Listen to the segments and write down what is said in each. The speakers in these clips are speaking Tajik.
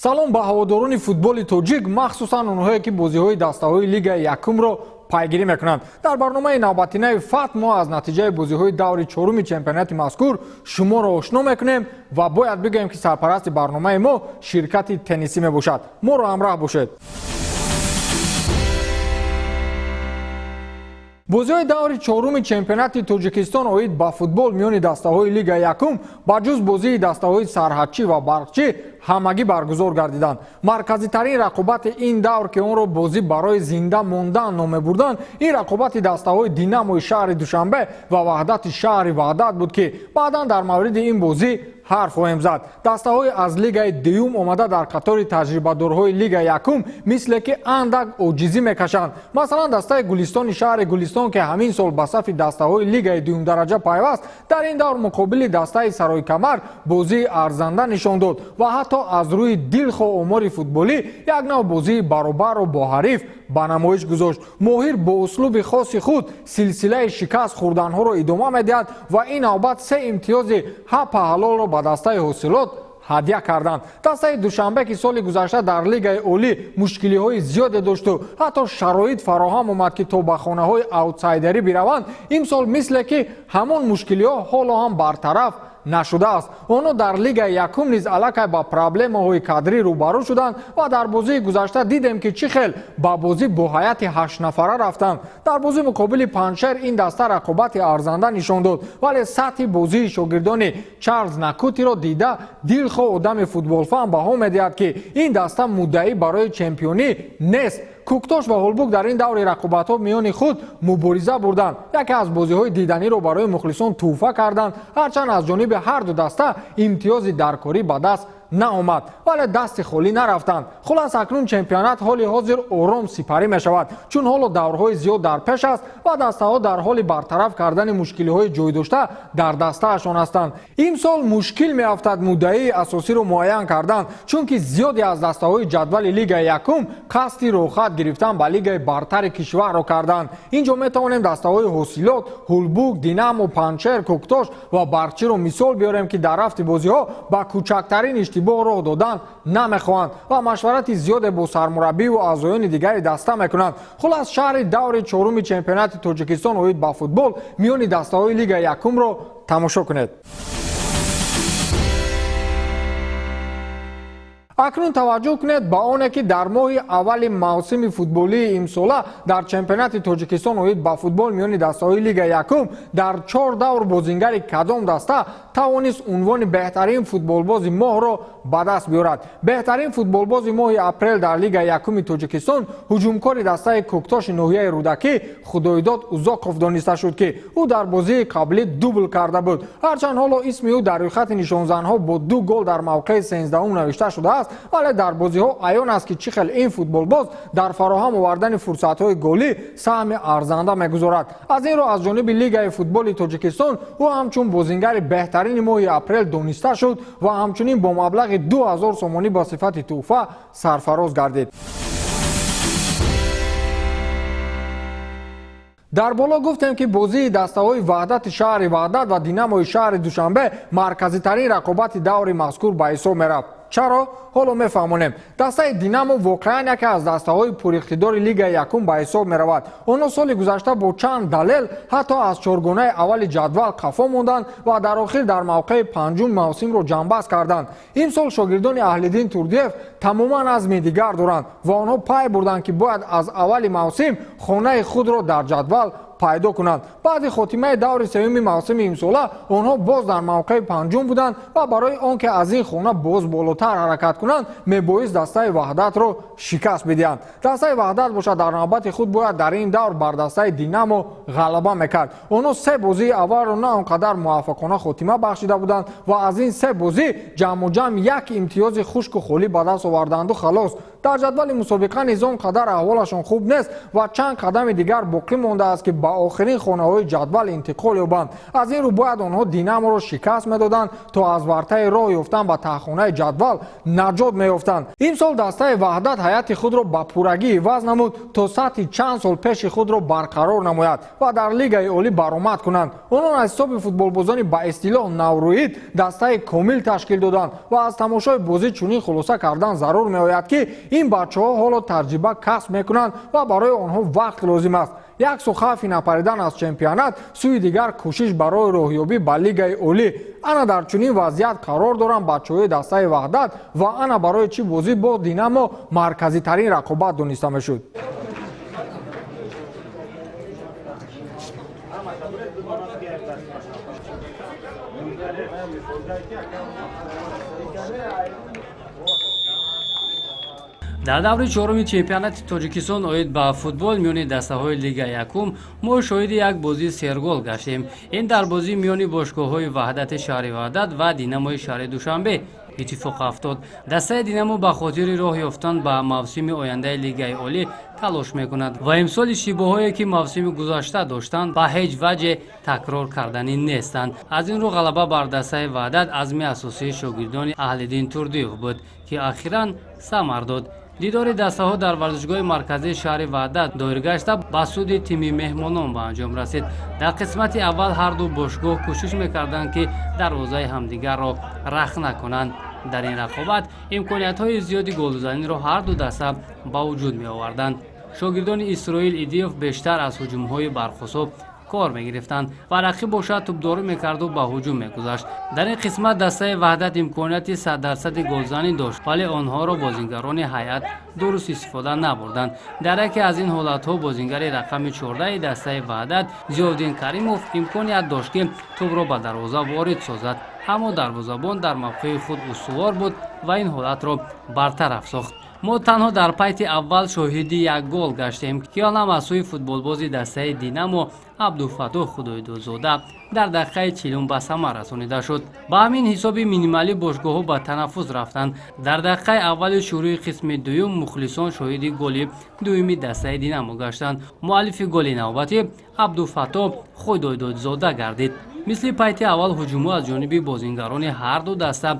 Салом ба ҳаводорони футболи тоҷик, махсусан онҳое ки бозиҳои дастаҳои лигаи якумро пайгирӣ мекунанд. Дар барномаи навбатинаи фат мо аз натиҷаи бозиҳои даври чоруми чемпионати мазкур шуморо ошно мекунем ва бояд бигӯем, ки сарпарасти барномаи мо ширкати теннисӣ мебошад. Моро ҳамроҳ бошед. Бозиҳои даври чоруми чемпионати Тоҷикистон оид ба футбол миёни дастаҳои лигаи якум ба ҷуз бозии дастаҳои сарҳадчӣ ва барқчӣ ҳамагӣ баргузор гардиданд. Марказитарин рақобати ин давр, ки онро бозӣ барои зинда мондан ном мебурданд, ин рақобати дастаҳои Динамои шаҳри Душанбе ва Ваҳдати шаҳри Ваҳдат буд, ки баъдан дар мавриди ин бозӣ ҳарф хоҳем зад. Дастаҳои аз лигаи дуюм омада дар қатори таҷрибадорҳои лигаи якум мисле ки андак оҷизӣ мекашанд. Масалан, дастаи Гулистони шаҳри Гулистон, ки ҳамин сол ба сафи дастаҳои лигаи дуюмдараҷа пайваст, дар ин давр муқобили дастаи Сарои-Камар бозии арзанда нишон дод ва ҳатто аз рӯи дилхоҳ омори футболӣ як нав бозии баробарро бо ҳариф ба намоиш гузошт. Моҳир бо услуби хоси худ силсилаи шикаст хӯрданҳоро идома медиҳад ва ин навбат се имтиёзи ҳапа ҳалолро ба дастаи ҳосилот ҳадя карданд. Дастаи Душанбе, ки соли гузашта дар лигаи олӣ мушкилиҳои зиёде дошту ҳатто шароит фароҳам омад, ки то ба хонаҳои аутсайдерӣ бираванд, имсол мисле ки ҳамон мушкилиҳо ҳоло ҳам бартараф нашудааст. Онҳо дар лигаи якум низ аллакай ба проблемаҳои кадрӣ рӯбарӯ шуданд ва дар бозии гузашта дидем, ки чӣ хел ба бозӣ бо ҳайати ҳаштнафара рафтанд. Дар бозӣ муқобили Панҷшер ин даста рақобати арзанда нишон дод, вале сатҳи бозии шогирдони Чарлз Накутиро дида дилхоҳ одами футболфаҳм баҳо медиҳад, ки ин даста муддаӣ барои чемпионӣ нест. Кӯктош ва Ҳулбук дар ин даври рақобатҳо миёни худ мубориза бурданд. Яке аз бозиҳои диданиро барои мухлисон тӯҳфа карданд, ҳарчанд аз ҷониби ҳар ду даста имтиёзи даркорӣ ба даст наомад, вале дасти холӣ нарафтанд. Хулас, акнун чемпионат ҳоли ҳозир ором сипарӣ мешавад, чун ҳоло даврҳои зиёд дар пеш аст ва дастаҳо дар ҳоли бартараф кардани мушкилиҳои ҷойдошта дар дастаашон ҳастанд. Имсол мушкил меафтад муддаии асосиро муайян кардан, чунки зиёде аз дастаҳои ҷадвали лигаи якум қасди роҳхат гирифтан ба лигаи бартари кишварро карданд. Инҷо метавонем дастаҳои Ҳосилот, Ҳулбук, Динамо, Панҷшер, Кӯктош ва Барқчиро мисол биёрем, ки дар рафти бозиҳо ба кӯчактарин иштибоҳ роҳ додан намехоҳанд ва машварати зиёде бо сармураббиву аъзоёни дигари даста мекунанд. Хулас, шаҳри даври чоруми чемпионати Тоҷикистон оид ба футбол миёни дастаҳои лигаи якумро тамошо кунед. Акнун таваҷҷӯҳ кунед ба оне, ки дар моҳи аввали мавсими футболии имсола дар чемпионати Тоҷикистон оид ба футбол миёни дастаҳои лигаи якум дар чор давр бозингари кадом даста тавонист унвони беҳтарин футболбози моҳро ба даст биёрад. Беҳтарин футболбози моҳи апрел дар лигаи якуми Тоҷикистон ҳуҷумкори дастаи Кӯктоши ноҳияи Рӯдакӣ Худойдод Узоқов дониста шуд, ки ӯ дар бозии қаблӣ дубл карда буд. Ҳарчанд ҳоло исми ӯ дар рӯйхати нишонзанҳо бо ду гол дар мавқеи сенздаҳум навишта шудааст, вале дар бозиҳо аён аст, ки чӣ хел ин футболбоз дар фароҳам овардани фурсатҳои голӣ саҳми арзанда мегузорад. Аз ин рӯ аз ҷониби лигаи футболи Тоҷикистон ӯ ҳамчун бозингари беҳтарини моҳи апрел дониста шуд ва ҳамчунин бо маблағи 2000 сомонӣ ба сифати тӯҳфа сарфароз гардид. Дар боло гуфтем, ки бозии дастаҳои Ваҳдати шаҳри Ваҳдат ва Динамои шаҳри Душанбе марказитарин рақобати даври мазкур ба ҳисоб мерафт. Чаро? Ҳоло мефаҳмонем. Дастаи Динамо воқеан яке аз дастаҳои пуриқтидори лигаи якум ба ҳисоб меравад. Онҳо соли гузашта бо чанд далел ҳатто аз чоргонаи аввали ҷадвал қафо монданд ва дар охир дар мавқеи панҷум мавсимро ҷамъбаст карданд. Имсол шогирдони Аҳлиддин Турдиев тамоман азми дигар доранд ва онҳо пай бурданд, ки бояд аз аввали мавсим хонаи худро дар ҷадвал пайдо кунанд. Баъди хотимаи даври сеюми мавсими имсола онҳо боз дар мавқеи панҷум буданд ва барои он ки аз ин хона боз болотар ҳаракат кунанд, мебоист дастаи Ваҳдатро шикаст бидиҳанд. Дастаи Ваҳдат бошад, дар навбати худ бояд дар ин давр бар дастаи Динамо ғалаба мекард. Онҳо се бозии аввалро на он қадар муваффақона хотима бахшида буданд ва аз ин се бозӣ ҷамъу ҷамъ як имтиёзи хушку холӣ ба даст оварданду халос. Дар ҷадвали мусобиқа низ он қадар аҳволашон хуб нест ва чанд қадами дигар боқӣ мондааст, ки ба охирин хонаҳои ҷадвал интиқол ёбанд. Аз ин рӯ бояд онҳо Динаморо шикаст медоданд, то аз вартаи роҳ ёфтан ба таҳхонаи ҷадвал наҷот меёфтанд. Имсол дастаи Ваҳдат ҳайати худро ба пуррагӣ иваз намуд, то сатҳи чанд сол пеши худро барқарор намояд ва дар Лигаи Олӣ баромад кунанд. Онон аз ҳисоби футболбозони ба истилоҳ наврӯид дастаи комил ташкил доданд ва аз тамошои бозӣ чунин хулоса кардан зарур меояд, ки ин бачаҳо ҳоло таҷриба касб мекунанд ва барои онҳо вақт лозим аст. Як су хавфи напаридан аз чемпионат, сӯи дигар кӯшиш барои роҳёбӣ ба Лигаи Олӣ. Ана дар чунин вазъият қарор доранд бачаҳои дастаи Ваҳдат ва ана барои чӣ бозӣ бо Динамо марказитарин рақобат дониста мешуд. Дар даври чоруми чемпионати Тоҷикистон оид ба футбол миёни дастаҳои Лига якум мо шоҳиди як бозии сергол гаштем. Ин дар бозӣ миёни бошгоҳҳои Ваҳдати шаҳри Ваҳдат ва Динамои шаҳри Душанбе иттифоқ афтод. Дастаи Динамо ба хотири роҳ ёфтан ба мавсими ояндаи Лигаи Олӣ талош мекунад ва имсол иштибоҳое, ки мавсими гузашта доштанд, ба ҳеҷ ваҷҳе такрор карданӣ нестанд. Аз ин рӯ ғалаба бар дастаи Ваҳдат азми асосии шогирдони Аҳлиддин Турдиев буд, ки ахиран самар дод. Дидори дастаҳо дар варзишгоҳи марказии шаҳри Ваҳдат доир гашта ба суди тими меҳмонон ба анҷом расид. Дар қисмати аввал ҳарду бошгоҳ кӯшиш мекарданд, ки дарвозаи ҳамдигарро рахт накунанд. Дар ин рақобат имкониятҳои зиёди голзаниро ҳарду даста ба вуҷуд меоварданд. Шогирдони Исроил Идиев бештар аз ҳуҷумҳои бархусоб кор мегирифтанд ва рақиб бошад тӯбдорӣ мекарду ба ҳуҷум мегузашт. Дар ин қисмат дастаи Ваҳдат имконияти 100% голзанӣ дошт, вале онҳоро бозингарони ҳайат дуруст истифода набурданд. Дар яке аз ин ҳолатҳо бозингари рақами 14 дастаи Ваҳдат Зиёвдин Каримов имконият дошт, ки тӯбро ба дарвоза ворид созад, аммо дарвозабон дар мавқеи худ устувор буд ва ин ҳолатро бартараф сохт. Мо танҳо дар пайти аввал шоҳиди як гол гаштем, ки он ҳам аз сӯи футболбози дастаи Динамо Абдуфаттоҳ Худойдодзода дар дақиқаи 40 ба самар расонида шуд. Ба ҳамин ҳисоби минималӣ бошгоҳҳо ба танаффус рафтанд. Дар дақиқаи аввали шурӯи қисми дуюм мухлисон шоҳиди голи дуюми дастаи Динамо гаштанд. Муаллифи голи навбатӣ Абдуфаттоҳ Худойдодзода гардид. Мисли пайти аввал ҳуҷумҳо аз ҷониби бозингарони ҳарду даста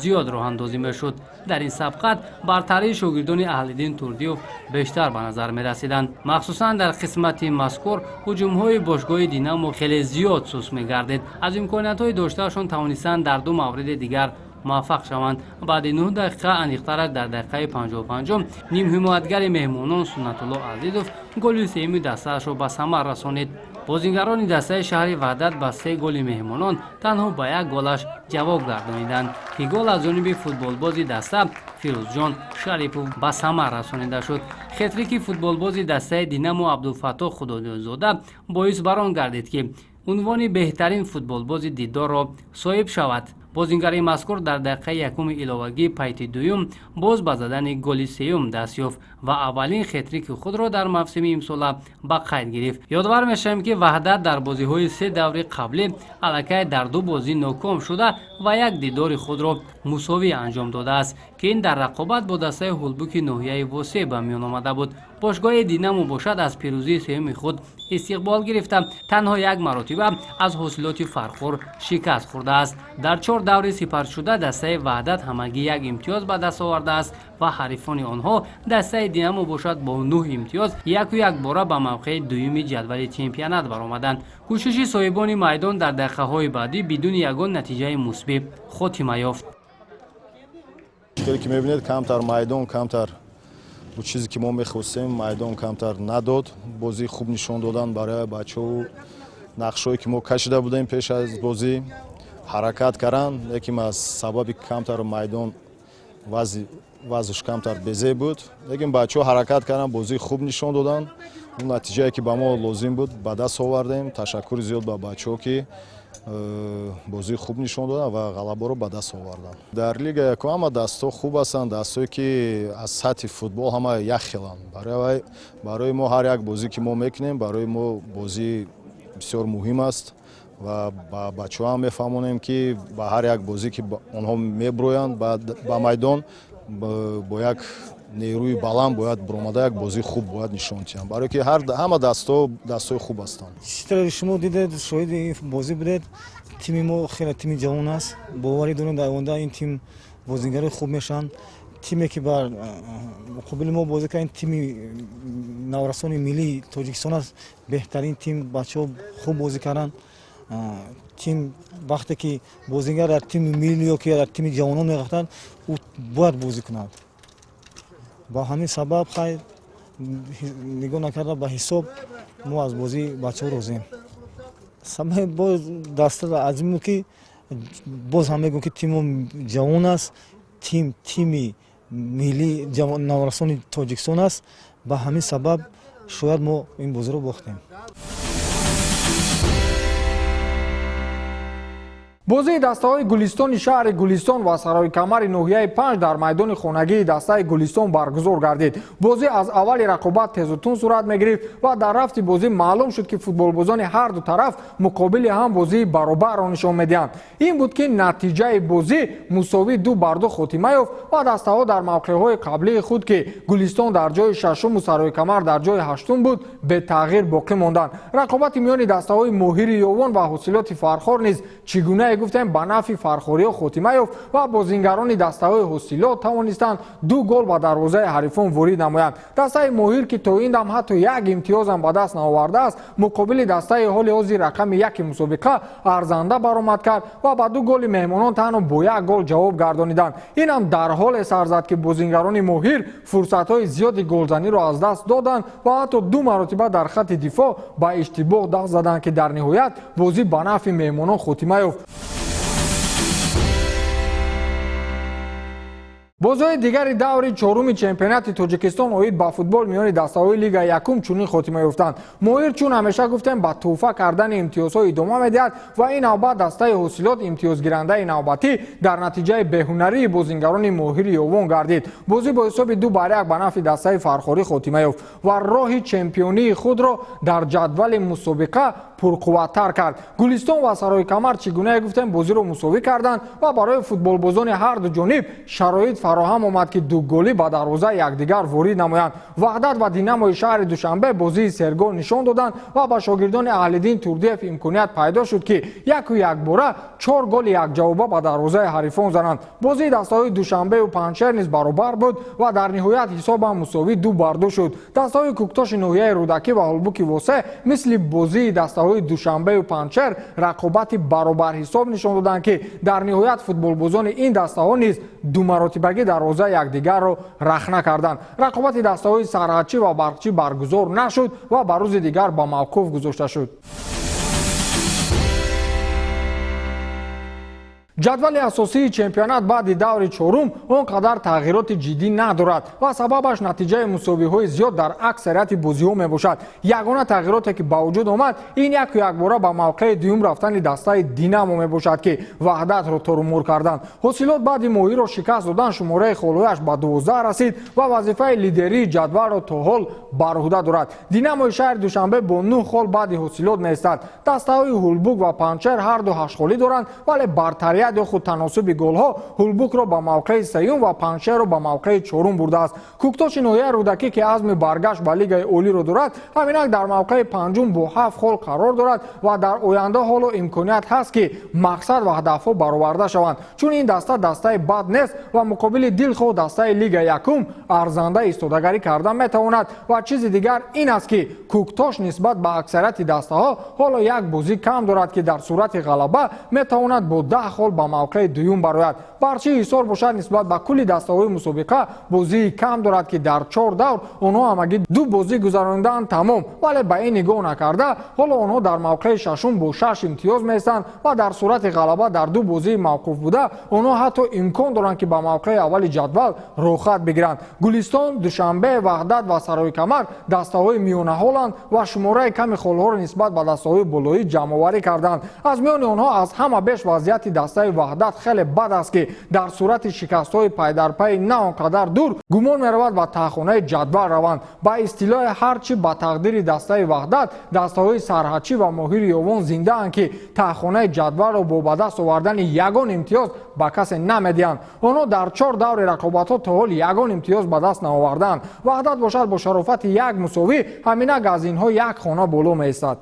зиёд роҳандозӣ мешуд. Дар ин сабқат бартарии шогирдони Аҳлиддин Турдиев бештар ба назар мерасиданд. Махсусан дар қисмати мазкур ҳуҷумҳои бошгоҳи Динамо хеле зиёд сус мегардид. Аз имкониятҳои доштаашон тавонистанд дар ду мавриди дигар муваффақ шаванд. Баъди 9 дақиқа, аниқтараш дар дақиқаи 55, нимҳимоятгари меҳмонон Суннатулло Азизов голи сеюми дастаашро ба самар расонид. Бозингарони дастаи шаҳри Ваҳдат ба 3 голи меҳмонон танҳо ба як голаш ҷавоб гардониданд, ки гол аз ҷониби футболбози даста Фирӯзҷон Шарипов ба самар расонида шуд. Хетрики футболбози дастаи Динамо Абдулфаттоҳ Худойдодзода боис бар он гардид, ки унвони беҳтарин футболбози дидорро соҳиб шавад. Бозингари мазкур дар дақиқаи якуми иловагии пайти дуюм боз ба задани голи сеюм даст ёфт ва аввалин хетрики худро дар мавсими имсола ба қайд гирифт. Ёдовар мешавем, ки Ваҳдат дар бозиҳои 3 даври қаблӣ аллакай дар 2 бозӣ ноком шуда ва як дидори худро мусовӣ анҷом додааст, ки ин дар рақобат бо дастаи ҳулбуки ноҳияи Восеъ ба миён омада буд. Бошгоҳи Динамо бошад аз пирӯзии сеюми худ истиқбол гирифта, танҳо як маротиба аз ҳосилоти Фархор шикаст хӯрдааст. Дар 4 даври сипаршуда дастаи Ваҳдат ҳамагӣ як имтиёз ба даст овардааст ва ҳарифони онҳо дастаи Динамо бошад бо 9 имтиёз яку якбора ба мавқеи дуюми ҷадвали чемпионат баромаданд. Кӯшиши соҳибони майдон дар дақиқаҳои баъдӣ бидуни ягон натиҷаи мусбӣ хотима ёфт. Хеле ки мебинед, камтар майдон, камтар бо чизе ки мо мехостем, майдон камтар надод. Бозии хуб нишон додан барои бачаҳо, нақшҳое ки мо кашида будем пеш аз бозӣ ҳаракат карданд, лекин аз сабаби камтар майдон вазъш камтар безеб буд, лекин бачаҳо ҳаракат карданд, бозии хуб нишон доданд. Он натиҷае ки ба мо лозим буд ба даст овардем. Ташаккури зиёд ба бачаҳо, ки бозии хуб нишон доданд ва ғалабаро ба даст оварданд. Дар Лига якум ҳама дастҳо хуб ҳастанд, дастҳое ки аз сатҳи футбол ҳама якхеланд. Барои мо ҳар як бозӣ ки мо мекунем, барои мо бозӣ бисёр муҳим аст ва ба бачаҳо ҳам мефаҳмонем, ки ба ҳар як бозӣ ки онҳо меброянд ба майдон бо як нерӯи баланд бояд баромада як бозии хуб бояд нишон диҳанд, барое ки ҳама дастҳои хуб ҳастанд. Чӣ шумо дидед, шоҳиди ин бозӣ будед. Тими мо хеле тими ҷавон аст, боварӣ дорем дар оянда ин тим бозигарои хуб мешаванд. Тиме ки бар муқобили мо бозӣ кард, тими наврасони миллии Тоҷикистон аст, беҳтарин тим, бачаҳо хуб бозӣ карданд. Тим вақте ки бозингар дар тими милли ё ки дар тими ҷавонон мерафтанд, ӯ бояд бозӣ кунад. Ба ҳамин сабаб хай нигоҳ накарда ба ҳисоб мо аз бозии бачаҳо розием. Сабаби боз даста аз ин буд ки боз ҳам мегӯм ки тимо ҷавон аст, тим тими миллии наврасони Тоҷикистон аст. Ба ҳамин сабаб шояд мо ин бозиро бохтем. Бозии дастаҳои Гулистони шаҳри Гулистон ва Сарои Камари ноҳияи 5 дар майдони хонагии дастаи Гулистон баргузор гардид. Бозӣ аз аввали рақобат тезутун сурат мегирифт ва дар рафти бозӣ маълум шуд, ки футболбозони ҳар ду тараф муқобили ҳам бозии баробарро нишон медиҳанд. Ин буд, ки натиҷаи бозӣ мусовӣ 2-2 хотима ёфт ва дастаҳо дар мавқеъҳои қаблии худ, ки Гулистон дар ҷои шашуму Сарои Камар дар ҷои ҳаштум буд, бетағйир боқӣ монданд. Рақобати миёни дастаҳои Моҳири Ёвон ва Ҳосилоти Фархор низ чӣ гунае гуфтем ба нафъи фархориҳо хотима ёфт ва бозингарони дастаҳои Ҳосилот тавонистанд 2 гол ба дарвозаи ҳарифон ворид намоянд. Дастаи Моҳир, ки то ин дам ҳатто як имтиёзам ба даст наовардааст, муқобили дастаи ҳоли ҳозир рақами 1 мусобиқа арзанда баромад кард ва ба 2 голи меҳмонон танҳо бо 1 гол ҷавоб гардониданд. Инам дар ҳоле сар зад, ки бозингарони Моҳир фурсатҳои зиёди голзаниро аз даст доданд ва ҳатто 2 маротиба дар хатти дифоъ ба иштибоҳ даст заданд, ки дар ниҳоят бозӣ ба нафъи меҳмонон хотима ёфт. Бозиҳои дигари даври чоруми чемпионати Тоҷикистон оид ба футбол миёни дастаҳои Лигаи якум чунин хотима ёфтанд. Моҳир, чун ҳамеша гуфтем, ба тӯҳфа кардани имтиёзҳо идома медиҳад ва ин навбат дастаи Ҳосилот имтиёзгирандаи навбатӣ дар натиҷаи беҳунарии бозингарони Моҳири Ёвон гардид. Бозӣ бо ҳисоби 2-1 ба нафъи дастаи Фархорӣ хотима ёфт ва роҳи чемпионии худро дар ҷадвали мусобиқа пурқувваттар кард. Гулистон ва Сарои Камар чӣ гунае гуфтем бозиро мусовӣ карданд ва барои футболбозони ҳар ду ҷониб шароит фароҳам омад, ки дуголӣ ба дарвозаи якдигар ворид намоянд. Ваҳдат ва Динамои шаҳри Душанбе бозии сергол нишон доданд ва ба шогирдони Аҳлиддин Турдиев имконият пайдо шуд, ки яку якбора 4 голи якҷавоба ба дарвозаи ҳарифон зананд. Бозии дастаҳои Душанбеу Панҷшер низ баробар буд ва дар ниҳоят ҳисобам мусовӣ 2-2 шуд. Дастаҳои Кӯктоши ноҳияи Рӯдакӣ ва Ҳулбуки Восе мисли бозии дастаҳои Душанбеу Панҷшер рақобати баробарҳисоб нишон доданд, ки дар ниҳоят футболбозони ин дастаҳо низ думаротибагӣ дарвозаи якдигарро рахна карданд. Рақобати дастаҳои Сарҳадчӣ ва Барқчӣ баргузор нашуд ва ба рӯзи дигар ба мавқуф гузошта шуд. Ҷадвали асосии чемпионат баъди даври чорум он қадар тағйироти ҷиддӣ надорад ва сабабаш натиҷаи мусовиҳои зиёд дар аксарияти бозиҳо мебошад. Ягона тағйироте, ки ба вуҷуд омад, ин яку якбора ба мавқеи дуюм рафтани дастаи Динамо мебошад, ки Ваҳдатро торумур карданд. Ҳосилот баъди Моҳирро шикаст додан шумораи холҳояш ба 12 расид ва вазифаи лидерии ҷадвалро то ҳол бар уҳда дорад. Динамои шаҳри Душанбе бо 9 хол баъди Ҳосилот меистад. Дастаҳои Ҳулбук ва Панҷшер ҳар ду 8 холӣ доранд, вале бартарият ё худ таносуби голҳо Ҳулбукро ба мавқеи сеюм ва Панҷшерро ба мавқеи чорум бурдааст. Кӯктоши ноҳияи Рӯдакӣ, ки азми баргашт ба Лигаи олиро дорад, ҳаминак дар мавқеи панҷум бо 7 хол қарор дорад ва дар оянда ҳоло имконият ҳаст, ки мақсад ва ҳадафҳо бароварда шаванд, чун ин даста дастаи бад нест ва муқобили дилхоҳ дастаи Лигаи якум арзанда истодагарӣ карда метавонад. Ва чизи дигар ин аст, ки Кӯктош нисбат ба аксарияти дастаҳо ҳоло як бозӣ кам дорад, ки дар сурати ғалаба метавонад бо 10 хол ба мавқеи дуюм барояд. Барчи Ҳисор бошад нисбат ба кулли дастаҳои мусобиқа бозии кам дорад, ки дар 4 давр онҳо ҳамагӣ 2 бозӣ гузаронидаанд тамом, вале ба ин нигоҳ накарда ҳоло онҳо дар мавқеи шашум бо 6 имтиёз меистанд ва дар сурати ғалаба дар 2 бозии мавқуф буда онҳо ҳатто имкон доранд, ки ба мавқеи аввали ҷадвал роҳхат бигиранд. Гулистон, Душанбе, Ваҳдат ва Сарои Камар дастаҳои миёнаҳоланд ва шумораи ками холҳоро нисбат ба дастаҳои болоӣ ҷамъоварӣ карданд. Аз миёни онҳо аз ҳама беш вазъияти дастаи Ваҳдат хеле бад аст, ки ки дар сурати шикастҳои пайдарпай на он қадар дур гумон меравад ба таҳхонаи ҷадвал раванд. Ба истилоҳи ҳарчи ба тақдири дастаи Ваҳдат, дастаҳои Сарҳадчӣ ва Моҳири Ёвон зиндаанд, ки таҳхонаи ҷадвалро бо ба даст овардани ягон имтиёз ба касе намедиҳанд. Онҳо дар 4 даври рақобатҳо то ҳол ягон имтиёз ба даст наоварданд. Ваҳдат бошад бо шарофати як мусовӣ ҳаминак аз инҳо як хона боло меистад.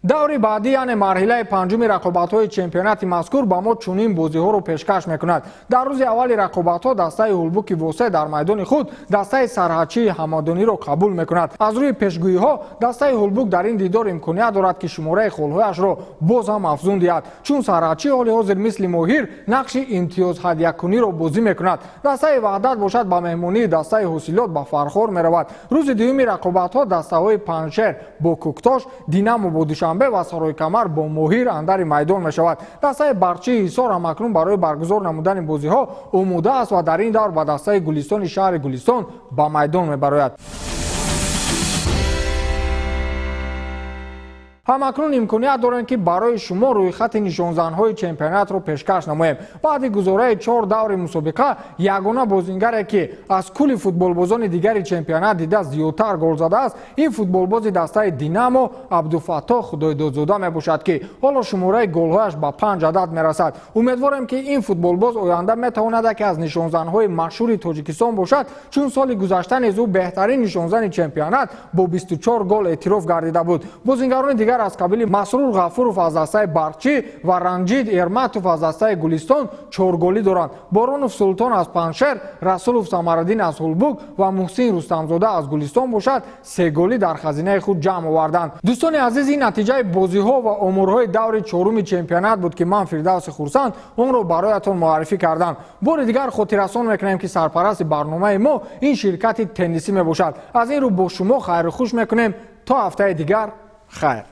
Даври баъдӣ, яъне марҳилаи панҷуми рақобатҳои чемпионати мазкур, ба мо чунин бозиҳоро пешкаш мекунад. Дар рӯзи аввали рақобатҳо дастаи Ҳулбуки Восе дар майдони худ дастаи Сарҳадчии Ҳамадониро қабул мекунад. Аз рӯи пешгӯиҳо дастаи Ҳулбук дар ин дидор имконият дорад, ки шумораи холҳояшро боз ҳам афзун диҳад, чун Сарҳадчӣ ҳоли ҳозир мисли Моҳир нақши имтиёзҳадиякуниро бозӣ мекунад. Дастаи Ваҳдат бошад ба меҳмонии дастаи Ҳосилот ба Фархор меравад. Рӯзи дуюми рақобатҳо дастаҳои Панҷшер бо Кӯктош, Динамо бо Душанбе ва Саройкамар бо Моҳир андари майдон мешавад. Дастаи Барқчии Ҳисор ҳамакнун барои баргузор намудани бозиҳо омода аст ва дар ин давр ба дастаи Гулистони шаҳри Гулистон ба майдон мебарояд. Ҳамакнун имконият дорем, ки барои шумо рӯйхати нишонзанҳои чемпионатро пешкаш намоем. Баъди гузораи 4 даври мусобиқа ягона бозингаре, ки аз кулли футболбозони дигари чемпионат дида зиёдтар гол задааст, ин футболбози дастаи Динамо Абдуфаттоҳ Худойдодзода мебошад, ки ҳоло шумораи голҳояш ба 5 адад мерасад. Умедворем, ки ин футболбоз оянда метавонад яке аз нишонзанҳои машҳури Тоҷикистон бошад, чун соли гузашта низ ӯ беҳтарин нишонзани чемпионат бо 24 гол эътироф гардида буд. Бозингарони дигар аз қабили Масрур Ғафуров аз дастаи Барқчӣ ва Ранҷид Эрматов аз дастаи Гулистон 4 голӣ доранд. Боронов Султон аз Панҷшер, Расулов Самараддин аз Ҳулбук ва Муҳсин Рустамзода аз Гулистон бошад 3 голӣ дар хазинаи худ ҷамъ оварданд. Дӯстони азиз, ин натиҷаи бозиҳо ва оморҳои даври чоруми чемпионат буд, ки ман Фирдавси Хурсанд онро бароятон муаррифӣ кардам. Бори дигар хотиррасон мекунем, ки сарпарасти барномаи мо ин ширкати теннисӣ мебошад. Аз ин рӯ бо шумо хайру хуш мекунем. То ҳафтаи дигар хайр.